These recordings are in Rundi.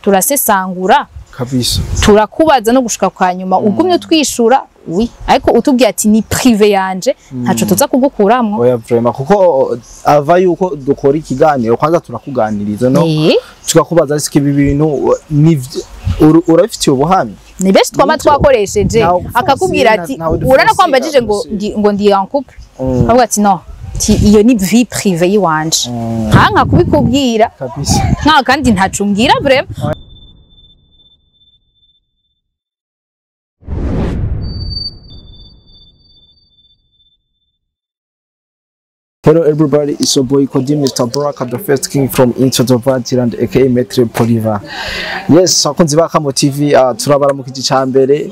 Turasesangura Kabisa. Turakubaza no gushika kwa nyuma, ugumye twishura oui, ariko utubwiye ati ni privé yanje, ntaco tuza kugukuramwo. Oya, vraiment, kuko ava yuko dukora ikiganiro, kwanza turakuganiriza no tukakubaza ese ibi bintu ni urabifitiye ubuhamya? Ni benshi twama Nivyo. twakoresheje. Ntawe Akakubwira uforcera, ati ntawe urana kwambajije ngo duforcera. ngo ndi en couple, akavuga ati non, ti iyo ni vie privée yiwanje, nkanka kubikubwira. Kabisa. Nka kandi ntaco umbwira vraiment. Hello everybody, it's your boy Kodi Mr. Baraka, the first king from Into the Vantiland, aka Metre Poliva. Yes, abakunzi ba Kamo TV, turabaramukije ca mbere.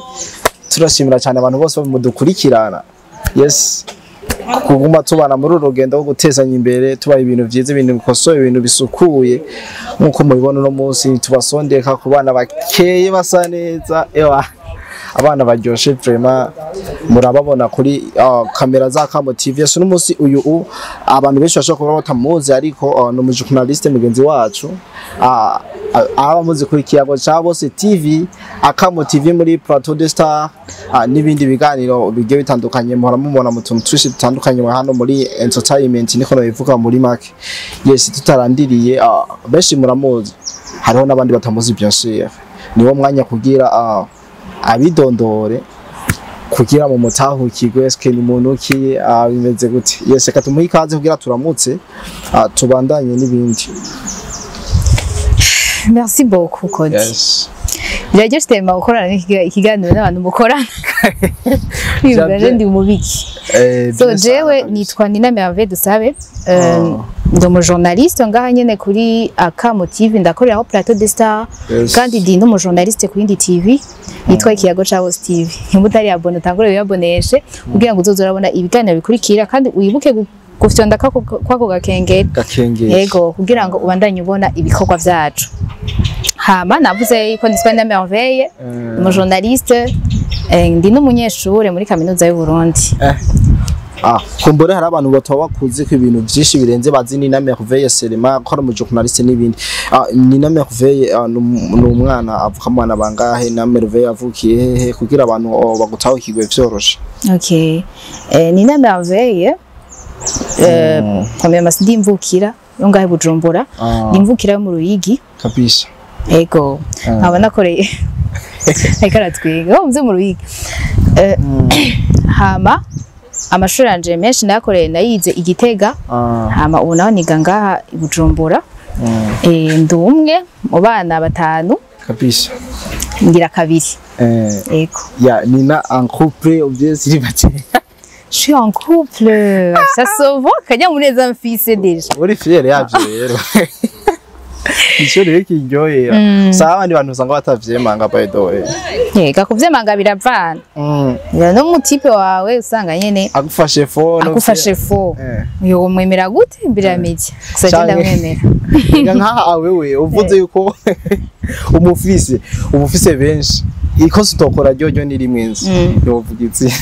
Turashimira cyane abantu bose mudukurikirana. Yes, kuguma tubana muri uru rugendo rwo gutezanya imbere, tubaha ibintu vyiza, ibintu bikosoye, ibintu bisukuye. Nkuko mubibona, uno munsi tubasondeka ku bana bakeye, basa neza, ewa abana baryoshe vraiment. Murababona kuri kamera za Kamo TV. Yes, uno munsi uyu abantu benshi bashobora kuba batamuzi, ariko ni umujournaliste mugenzi wacu, abamuzi kuri Kiyago ca Bose TV, Akamo TV, muri Plateau de Star, n'ibindi biganiro bigiye bitandukanye. Muhora mubona mu tuntu twinshi dutandukanye hano muri entertainment, niko nabivuga muri make. Yes, tutarandiriye, benshi muramuzi, hariho n'abandi batamuzi bien sûr. Niwo mwanya kugira abidondore, kugira mu mutahukirwe eske ni muntu ki, bimeze gute. Yes, reka tumuhe ikaze kugira turamutse, tubandanye n'ibindi. Merci beaucoup, Kodi. Yes. Biraryoshye tema gukorana ikiganiro n'abantu mukorana. Kwiyumva ndi umubiki. So Bien jewe sana. Nitwa Nina Merveille Dusabe. Ndi umujournaliste ngaha nyene kuri Akamo TV, ndakoreraho Plateau des Stars. Kandi ndi n'umujournaliste ku yindi TV yitwa Ikiyago ca Bose TV. Nimba utari abonné, utangure wiyaboneshe kugira ngo uzoze urabona ibiganiro bikurikira, kandi wibuke gufyonda kwako gakengeri. Gakengeri. Yego, kugira ngo ubandanye ubona ibikorwa vyacu. Hama navuze yuko nitwa Nina Merveille, umujournaliste, ndi n'umunyeshure muri kaminuza y'u Burundi. Kumbure hari abantu bataba bakuzi ko ibintu byinshi birenze bazi Nina Merveille Selema ko ari umujournaliste n'ibindi. Nina Merveille ni umwana avuka mu bana bangahe? Nina Merveille avukiye hehe, kugira abantu bagutahukirwe vyoroshe? Okay. Nina Merveille, premièrement ndi imvukira yo ngahe Bujumbura, ndi imvukira yo mu Ruyigi. Kabisa. Ego. Nkaba nakoreye, ariko aratwiga oh, mvye mu Ruyigi. Hama amashuri yanje menshi nayakoreye, nayize i Gitega. Hama ubu naho niga ngaha i Bujumbura. Ndi umwe mu bana batanu. Kabisa. Ngira kabiri. Ego. Ya Nina, en couple ou bien célibataire? Je suis en couple. Ça se voit akanyamuneza mfise déjà. Uri fière yavyo rero, ico rero kiryohera sawa, abandi bantu usanga batavyemanga, by the way. Yega, kuvyemanga biravana. No mutipe wawe usanga nyene agufashe phone. Agufashe fo. Yo mwemera gute imbere ya media? Gusa je ndamwemera. Ega nkaha wewe uvuze yuko umufise benshi, ikosa utokora ryoryo ni rimwe nzi, yovuga iki?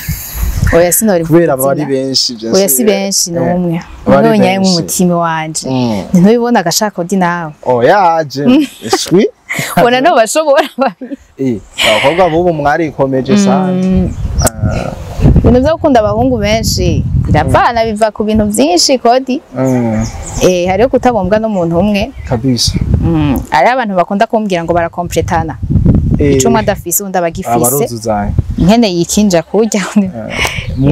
Oya, sinori. Kubera aba ari benshi bien Oya, sûr. si benshi, ni umwe. Aba ari Umwe wenyine mu benshi. mutima wanje. Ntubibona agashaka odi nawe. Oya je shwi. Ubona no bashobora babiri. Abakobwa bubu mwarikomeje sana. Ibintu vyo gukunda abahungu benshi biravana, biva ku bintu vyinshi, Kodi. Hariho kutabombwa n'umuntu umwe. Kabisa. Hariho abantu bakunda kumbwira ngo barakompletana. Ico umwe adafise undi aba agifise. Abaruzuzanya. Nkeneye ikinja kurya.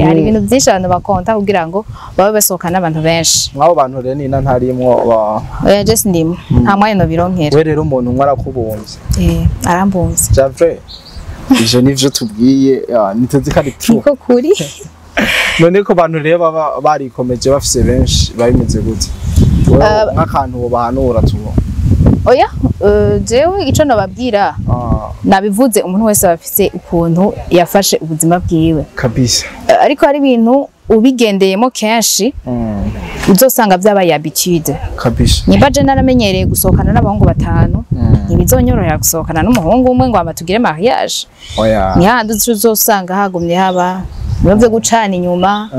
Hari ibintu byinshi abantu bakonta kugira ngo babe basohokana n'abantu benshi. Mw'abo bantu rero Nina ntarimwo Oya, je sindimo, nta mwanya nobironkera. We rero umuntu umwe arakubumvye? Arambumvye. C'est vrai, ivyo nivyo tubwiye, ntituzi ko ari true. Niko kuri. None ko bantu rero baba barikomeje bafise benshi, babimeze gute? Wewe nk'akantu wobahanura tubo? Oya, jewe ico nobabwira, nabivuze, umuntu wese aba afise ukuntu yafashe ubuzima bwiwe. Kabisa. Ariko hari ibintu ubigendeyemo kenshi uzosanga vyabaye habitude. Kabisa. Nimba je naramenyereye gusohokana n'abahungu batanu, ntibizonyorohera gusohokana n'umuhungu umwe ngo hama tugire mariage. Oya. Ni hahandi uzosanga hagumye haba Bimwe vyo gucana inyuma,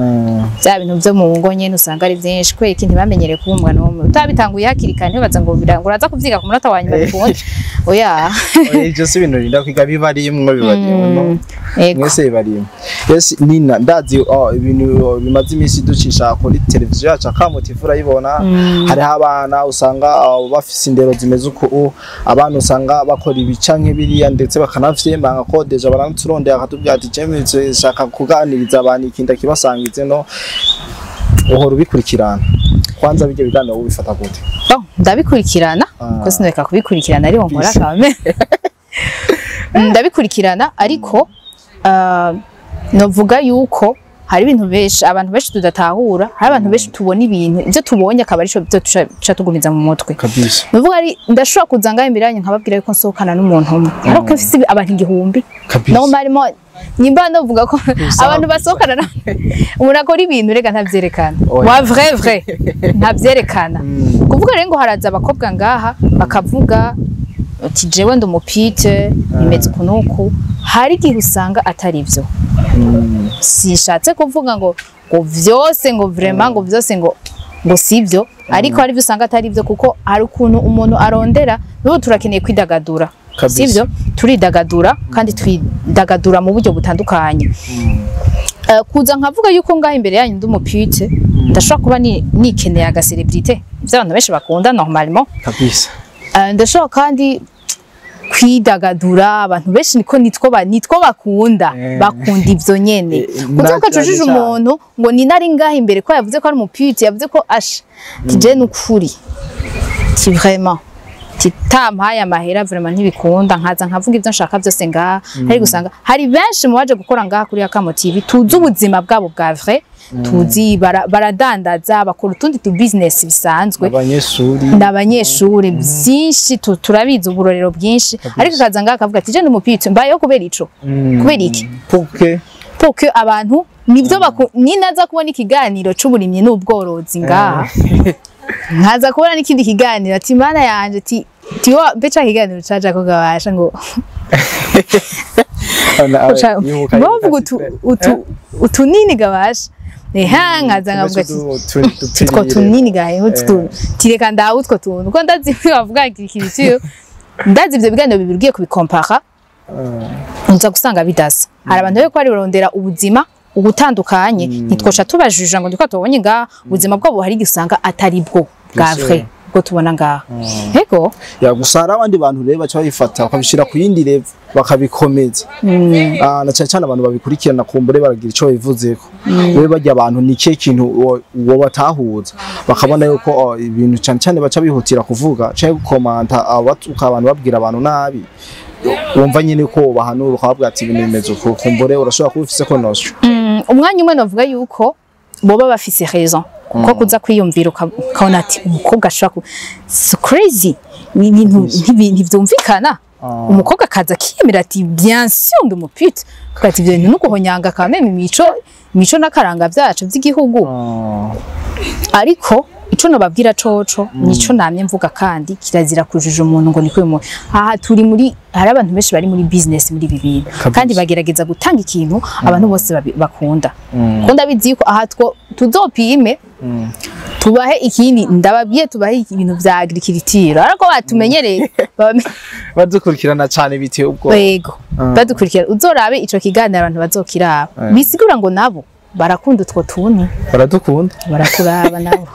bya bintu vyo mu ngo nyene usanga ari vyinshi, kubera iki? Ntibamenyereye kuba umwana w'umuntu. Utabitanguye hakiri kare, ntibaza ngo ngo uraza kuvyiga ku munota wa nyuma bikunde, oya. Oya, ivyo si ibintu rinda kwiga, bibarimwo, bibarimwo, no? Ego. Mwese bibarimwo. Yes, Nina, ndazi, oh, ibintu, oh, bimaze iminsi ducisha kuri televiziyo yacu Akamo TV, urayibona. Hariho abana usanga, oh, bafise indero zimeze uku, abana usanga bakora ibi canke biriya, ndetse bakanavyemanga ko déjà baraturondera, akatubwira ati: "James, shaka kuganiriza abantu iki, ndakibasangize." No uhora ubikurikirana kwanza, bijya biganiro ubifata gute? Bon, ndabikurikirana ko sinareka kubikurikirana, ariho nkora kame. Ndabikurikirana, ariko novuga yuko hari ibintu benshi, abantu benshi tudatahura. Hari abantu benshi tubona ibintu, ibyo tubonye akaba arico byo tuca tugumiza mu mutwe. Nuvuga ari ndashobora kuza ngaho imbere yanyu nkababwira yuko nsohokana n'umuntu umwe, ariko mfise abantu 1000. Normalement nimba ndavuga ko abantu basohokana umuntu akora ibintu, rega ntavyerekana. Oya. Wa vrai vrai ntavyerekana. Kuvuga rero ngo haraza abakobwa ngaha bakavuga ati: "Jewe ndi umu pute, bimeze uku n'uku", hari igihe usanga atari byo. Sinshatse kuvuga ngo vyose, ngo vraiment, ngo vyose, ngo sivyo, ariko hari ibyo usanga atari byo, kuko hari ukuntu umuntu arondera. N'ubu turakeneye kwidagadura. Sivyo? Turidagadura kandi twidagadura mu buryo butandukanye. Kuza nkavuga yuko ngaho imbere yanyu ndi umu pute, ndashobora kuba nikeneye aga célébrité, ivyo abantu benshi bakunda normalement. Ndashobora kandi kwidagadura, abantu benshi niko nitwo bakunda. Bakunda ivyo nyene. Kuko ukacujije cyane. umuntu ngo ni nari ngaho imbere ko yavuze ko ari umu pute, yavuze ko asha tije nukuri, ti vraiment titampaye amahera, vraiment ntibikunda, nkaza nkavuga ibyo nshaka byose ngaha. Hari gusanga hari benshi mu baje gukora ngaha kuri Akamo TV tuzi ubuzima bwabo bwa vrai, tuzi baradandaza, bakora utundi tu business bisanzwe. Abanyeshuri. Ni abanyeshuri byinshi, turabizi uburorero bwinshi, ariko akaza ngaha akavuga ati: "Je ndi umu pute, mbayeho kubera ico." Kubera iki? Puke. Porque abantu nibyo ninaza kubona ikiganiro c'uburimyi n'ubworozi ngaha, nkaza kubona n'ikindi kiganiro ati: "Mana yanje", ti tiwa mbe ca kiganiro caja ko gabasha ngo bavuga utu utunini gabasha eha, nkaza nkavuga ati: "Utwo tunini gahe utu?" Tireka ndawe utwo tuntu ko ndazi bavuga agriculture, ndazi ivyo biganiro bibiri ugiye kubikompara uza gusanga bidasa. Hari abantu rero ko bari barondera ubuzima ubutandukanye, ntitwosha tubajija ngo ndiko tubonye ngaha ubuzima bwabo, hari igihe atari bwo bwa vrai bwo tubona ngaha. Ego. Ya, gusa hari abandi bantu rero baca babifata bakabishira ku yindi level, bakabikomeza. Ah, na cyane cyane abantu babikurikirana, kumbure baragira ico bivuzeko. Wewe barya abantu ni kihe kintu wo batahuza bakabona yuko, oh, ibintu cyane cyane baca bihutira kuvuga canke gukomanta, abatuka abantu, babwira abantu nabi, wumva nyine ko bahanura ukababwira ati ibintu bimeze uku, kumbure urashobora kuba ufise ko notion? Umwanya umwe navuga yuko boba bafise raison, kuko kuza kwiyumvira ukabona ati umukobwa ashobora ku so crazy, ni ibintu ntivyumvikana. Umukobwa akaza akiyemera ati: "Bien sûr, ndi umu pute", ati ibyo bintu nuguhonyanga quand même imico n'akaranga vyacu vy'igihugu. Ariko ico nobabwira coco nico namye mvuga, kandi kirazira kujija umuntu ngo niko uyu muntu. Aha turi muri, hari abantu benshi bari muri business muri ibi bintu kandi bagerageza gutanga ikintu abantu bose bakunda, kuko ndabizi yuko aha two tuzopime tubahe ikindi, ndababwiye tubahe ibintu vya agriculture, ariko batumenyereye Badukurikirana cyane biteye ubwoba. Yego, badukurikira. Uzorabe ico kiganiro, abantu bazokiraba, bisigura ngo nabo barakunda utwo tuntu. Baradukunda. Barakuraba nabo.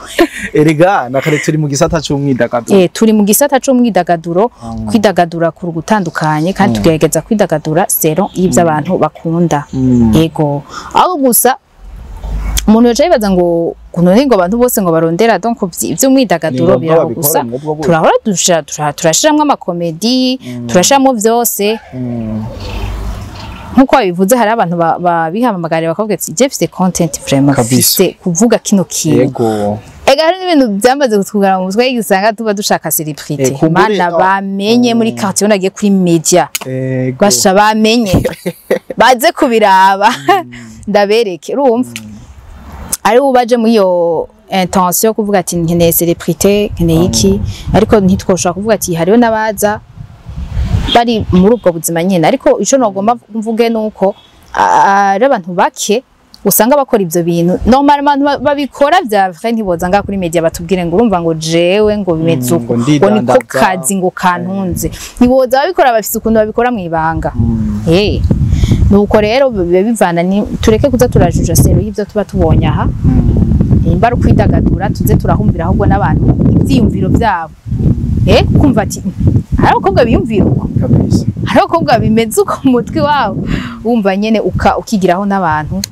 Erega na kare turi mu gisata c'umwidagaduro. Turi mu gisata c'umwidagaduro, kwidagadura ku gutandukanye, kandi tugerageza kwidagadura selon y'ivyo abantu bakunda. Yego, aho gusa umuntu yoca yibaza ngo none ngo abantu bose ngo barondera donc ivy'umwidagaduro Ni ngombwa biraho babikora gusa. muri ubwo buryo. Turahora turashiramwo ama comédie, turashiramwo vyose. Nkuko babivuze, hari abantu babihamagarira bakavuga ati: "Je mfise content vraiment, mfise kuvuga kino kintu." Ega hari n'ibintu byamaze kutugara mu mutwe, usanga tuba dushaka célébrité. Kumbure, Mana, bamenye muri quartier nagiye kuri media. Basha bamenye baze kubiraba, ndabereke. Urumva ari ubaje muri iyo intention yo kuvuga ati nkeneye célébrité, nkeneye iki, ariko ntitwoshobora kuvuga ati hariho n'abaza bari muri ubwo buzima nyene. Ariko ico nagomba mvuge nuko ari abantu bake. Usanga bakora ivyo bintu. Normalement babikora vya vrai ntiboza ngaha kuri media batubwire ngo urumva ngo jewe ngo bimeze Mm, uko, ngo ngo niko ndidandaza. kazi ngo kantunze. Ntiboza babikora, bafise ukuntu babikora mw'ibanga. Nuko rero biba bivana, ni tureke kuza turajuja sero y'ivyo tuba tubonye aha. Nimba ari ukwidagadura, tuze turahumvira ahubwo n'abantu ivyiyumviro vyabo. Kumva ati hari abakobwa biyumvira uko, hari abakobwa bimeze uko mu mutwe wabo, wumva nyene ukigiraho n'abantu.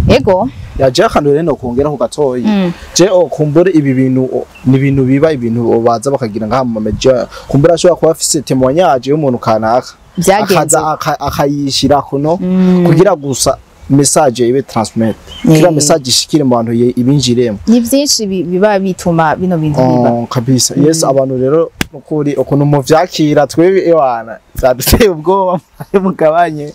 Ego. Yaje akantu rero nokongera ku gatoyi. Je kumbure ibi bintu ni ibintu biba, ibintu baza bakagira ngaha mu media, kumbure ashobora kuba afise témoignage y'umuntu kanaka, Vyagenze. Akaza akayishira kuno kugira gusa message ibe transmit, kugira message ishikire mu bantu, ibinjiremo. Ni vyinshi biba bituma bino bintu biba. Oh, kabisa, yes. Abantu rero nukuri ukuntu muvyakira, twebwe ewana zaduteye ubwoba, mugabanye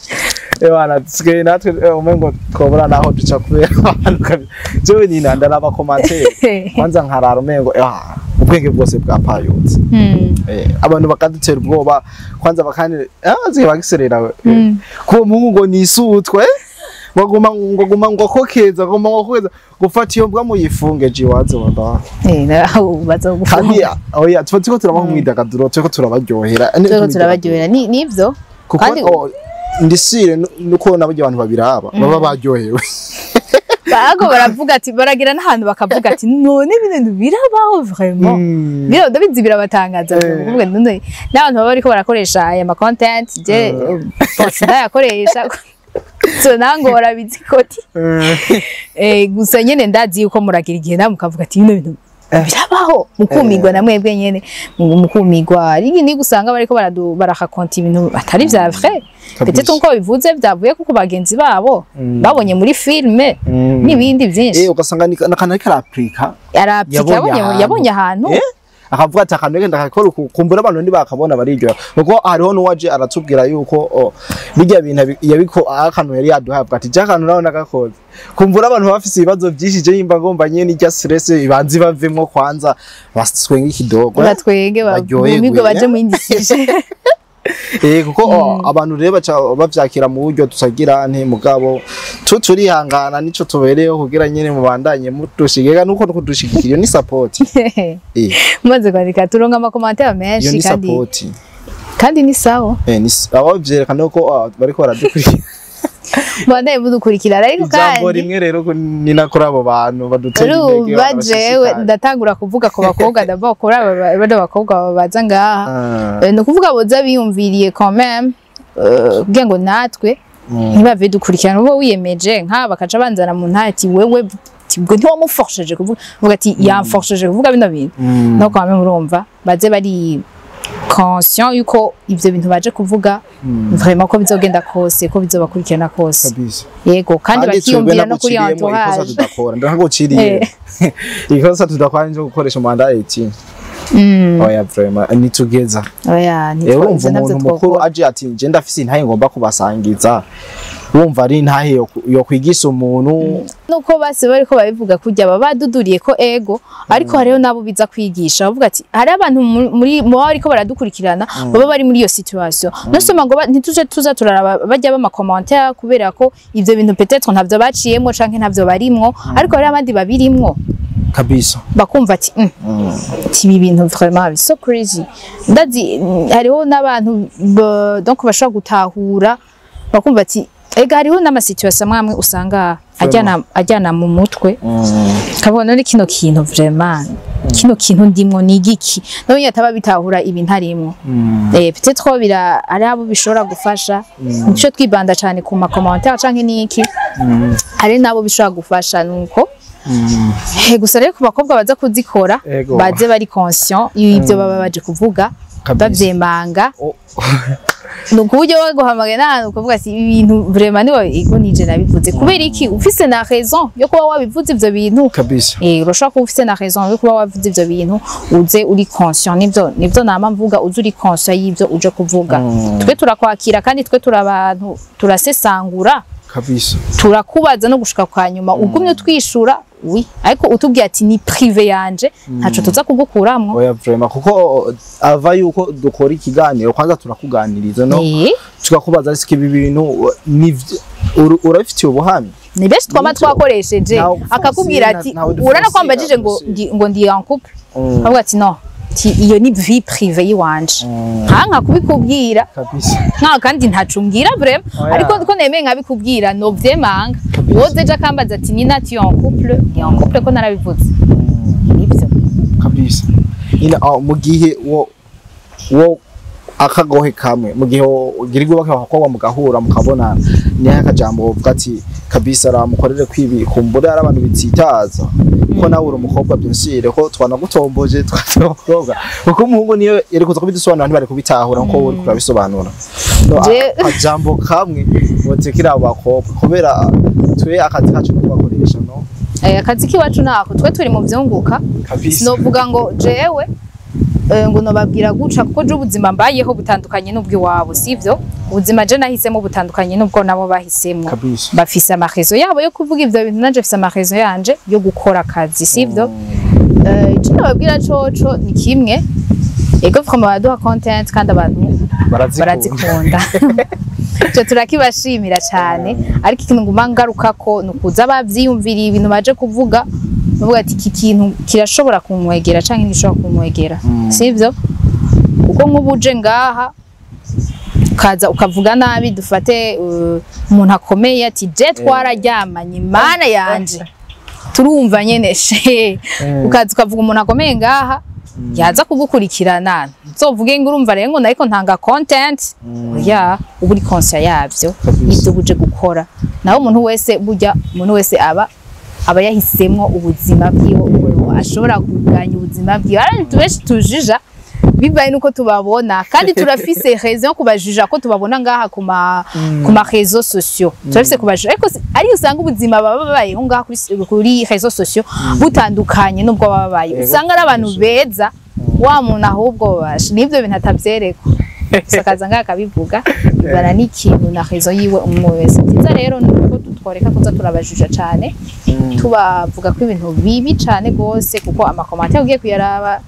ewana, dusigaye natwe umengo twobura naho duca kubera abantu kabisa. Jewe nina ndaraba commentaire kwanza nkarara umengo ewana ubwenge bwose bwapayutse. Abantu bakadutera ubwoba kwanza, bakani zihe bagiserera we. Ko muhungu ngo nisutwe, ngo guma ngo kokeza, guma ngo kokeza, gufata iyo mbwa muyifunge jiwaze wanda. Naho baza Kandi gufunga. Oya, tuba turiko turabaha umwidagaduro, turiko turabaryohera. Turiko turabaryohera, ni nivyo. Kuko ndisire nuko nabo abantu babiraba baba baryohewe. Bago baravuga ati, baragira n'ahantu bakavuga ati none ibintu birabaho vraiment? Biro ndabizi birabatangaza. Kuvuga none n'abantu baba bariko barakoresha aya ma content, je bose ndayakoresha, so nangora bizikoti. Gusa nyene ndazi yuko muragira igihe namwe mukavuga ati bino bintu birabaho, mukumigwa na mwebwe nyene mukumigwa. Ari ni gusanga bariko baradu barakakonta ibintu atari vya vrai. Kabisa. Peut-être nkuko bivuze, byavuye kuko bagenzi babo babonye muri filme n'ibindi byinshi. Ugasanga ni nakantu ariko arapurika. Arapika. Yabonye Yabonye ahantu. yabonye ahantu. Akavuga ati akantu reka ndakakora uku, kumbura abantu ntibakabona bariryoha, kuko hariho n'uwaje aratubwira yuko bijya bintu yabiko akantu yari yaduhaye, avuga ati je akantu nawe nagakoze, kumbura abantu bafise ibibazo byinshi, je yimba ngomba nyene irya stress ibanze bavemwo kwanza, baswenge ikidogo. Batwenge. Baryoherwe, bumirwe, baje eh? mu yindi sujet. Kuko abantu rero baca bavyakira mu buryo tutagira nte, mugabo tu turihangana, nico tubereyeho kugira nyene mubandanye mudushigega, nuko kudushigikira iyo ni support. Mumaze kwandika turonka ama commentaire Iyo menshi ni kandi support. Kandi ni sawa. Ni abo vyerekana ko bariko baradukurikira. Mubandanye mudukurikirana ariko Ijambo kandi rimwe rero ko ni nakuri abo bantu badutera intege, urumva abantu jewe bashishikaye. Ndatangura kuvuga ku bakobwa d'abord, kuri aba bano bakobwa baza ngaha. Ni ukuvuga boza biyumviriye quand même, kugira ngo natwe ntibave dukurikirana. Uba wiyemeje nk'aba bakaca banzana mu ntara ati wewe ati ubwo ntiwamuforceje kuvuga, uvuga ati yamforceje kuvuga bino bintu. No quand même urumva baze bari conscient yuko ivyo bintu baje kuvuga vraiment, ko bizogenda kose, ko bizobakurikirana kose. Kabisa. Yego, kandi twebwe bakiyumvira no kuri naguciriyemo ikosa entourage. tudakora, ndaguciriye ikosa tudakora ni gukoresha manda 18. Oya, vraiment nitugeza. Oya. Urumva Ivyo navyo umuntu mukuru twokora. aje ati nje ndafise intahe ngomba kubasangiza, wumva ari intahe yo kwigisha umuntu. Nuko basi bariko babivuga kurya baba baduduriye ko ego, ariko hariho nabo biza kwigisha, bavuga ati hari abantu muri mu baba bariko baradukurikirana baba bari muri iyo situation. Nosoma ngo ntituje tuza turaraba bajya bama commentaire, kubera ko ivyo bintu peut-être ntavyo baciyemwo canke ntavyo barimwo, ariko hari abandi babirimwo bakumva ati ati ibi bintu vraiment so crazy." Ndazi hariho n'abantu donc bashobora gutahura bakumva ati ega hariho n'ama situation amwe amwe usanga ajyana mu mutwe, kabona none kino kintu vraiment, kino kintu ndimwo ni igiki? Nawe nyine ataba bitahura ibintu arimwo. Peut-être ko bira ari abo bishobora gufasha. Nico twibanda cyane ku ma commentaire canke niki, hari nabo bishobora gufasha. Nuko gusa rero ku bakobwa baza kuzikora, baze bari conscient y'ibyo baba baje kuvuga, bavyemanga. Ni ukuburyo baguhamagaye n'ahantu ukavuga ati ibi bintu vraiment niwe ego nije nabivuze, kubera iki ufise na raison yo kuba wabivuze ivyo bintu. Urashobora kuba ufise na raison yo kuba wavuze ivyo bintu, uze uri conscient. Nivyo nama mvuga, uze uri conscient y'ivyo uje kuvuga. Twe turakwakira kandi twe turi abantu turasesangura, turakubaza no gushika kwa nyuma ugumye utwishura oui, ariko utubwiye ati ni privé yanje, ntaco tuza kugukuramwo. Oya, vraiment, kuko ava yuko dukora ikiganiro kwanza turakuganiriza no tukakubaza, ariko ibi bintu urabifitiye ubuhamya. Ni benshi twama Nivyo. twakoresheje, Ntawe akakubwira uforsinga, ati ntawe urana kwambajije ngo duforsinga, ngo ndi en couple, akavuga ati no, ti iyo ni vie privée yiwanje, nkanka kubikubwira. Nka kandi ntaco umbwira vraiment. Oya. Ariko ko nemeye nkabikubwira, no vyemanga. Woze ejo akambaza ati "Nina, tu es en couple?" Ni en couple ko narabivuze, nibyo. Kabisa. Nyine aho mu gihe wo akagohe kamwe, mu gihe ugira ubake abakobwa mugahura mukabonana, niho akajambo uvuga ati kabisa ramukorere kwibi, kumbura ari abantu bitsitaza ko nawe uri umukobwa, bien sûr ko twanagutomboje twatokobwa, kuko umuhungu niyo yari kuza kubidusobanura ntibari kubitahura nkuko wowe uriko urabisobanura. No, akajambo kamwe botekera abo bakobwa, kubera twe akazi kacu no kubakoresha, no? Akazi k'iwacu nako twe turi mu vyunguka. Sinovuga ngo jewe ngo nobabwira guca, kuko je ubuzima mbayeho butandukanye n'ubw'iwabo, sivyo? Ubuzima je nahisemo butandukanye n'ubwo nabo bahisemwo. Bafise ama raisons yabo yo kuvuga ivyo bintu, nanje mfise ama raisons yanje yo gukora akazi, sivyo? Ico nababwira coco ni kimwe: ego, vraiment baraduha content kandi abantu barazikunda. Barazikunda, ico turakibashimira cyane. Ariko ikintu nguma ngarukako ni ukuza bavyiyumviriye ibintu baje kuvuga, bavuga ati iki kintu kirashobora kumwegera canke ntigishobora kumwegera, sivyo? Kuko nk'ubu uje ngaha ukaza ukavuga nabi, dufate umuntu akomeye ati je twararyamanye, Imana yanje, turumva nyene she, ukaza ukavuga umuntu akomeye ngaha, yaza kugukurikirana, nzovuge ngo urumva rero ngo nariko ntanga content. Oya, uba uri conscient yavyo, ibyo buje gukora. Naho umuntu wese, burya umuntu wese aba yahisemwo ubuzima bwiwe, ukuntu ashobora kuganya ubuzima bwiwe. Hari abantu benshi tujija bibaye nuko tubabona, kandi turafise raison yo kubajija ko tubabona ngaha ku ma réseaux sociaux, turafise kubajija. Ariko ari usanga ubuzima baba babayeho ngaha kuri réseaux sociaux butandukanye n'ubwo baba babaye. Usanga ari abantu beza, wa muntu ahubwo babasha n'ibyo bintu atavyerekwa, gusa akaza ngaha akabivuga, bibana n'ikintu na raison yiwe umwe wese. Byiza rero ni uko tworeka kuza turabajija cane, tubavuga ko ibintu bibi cane gose, kuko ama commentaires ugiye kuyaraba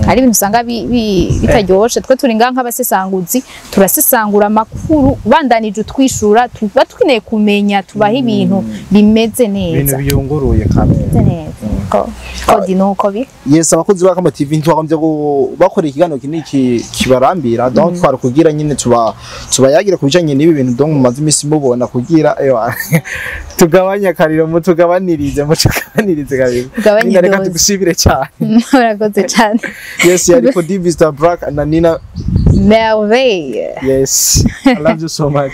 hari ibintu usanga bitaryoshe. Twe turi ngaha nk'abasesanguzi, turasesangura amakuru, bandanije utwishura, tuba tukeneye kumenya, tubaha ibintu bimeze ibintu neza, biyunguruye kamere. Bimeze neza. Ko nuko bi Yes, abakozi ba Kama TV, ntitwagombye bakora ikiganiro kinini kibarambira, donc twari kugira nyine tubayagira ku bijanye n'ibi bintu, donc mumaze iminsi mubona, kugira ewa tugabanye akariro, mutugabanirize kabiri. Tugabanye Nina, reka dose. tugushimire cyane. Murakoze cyane. Yes, yari Kodi Mr Black na Nina Merveille. Yes, I love you so much.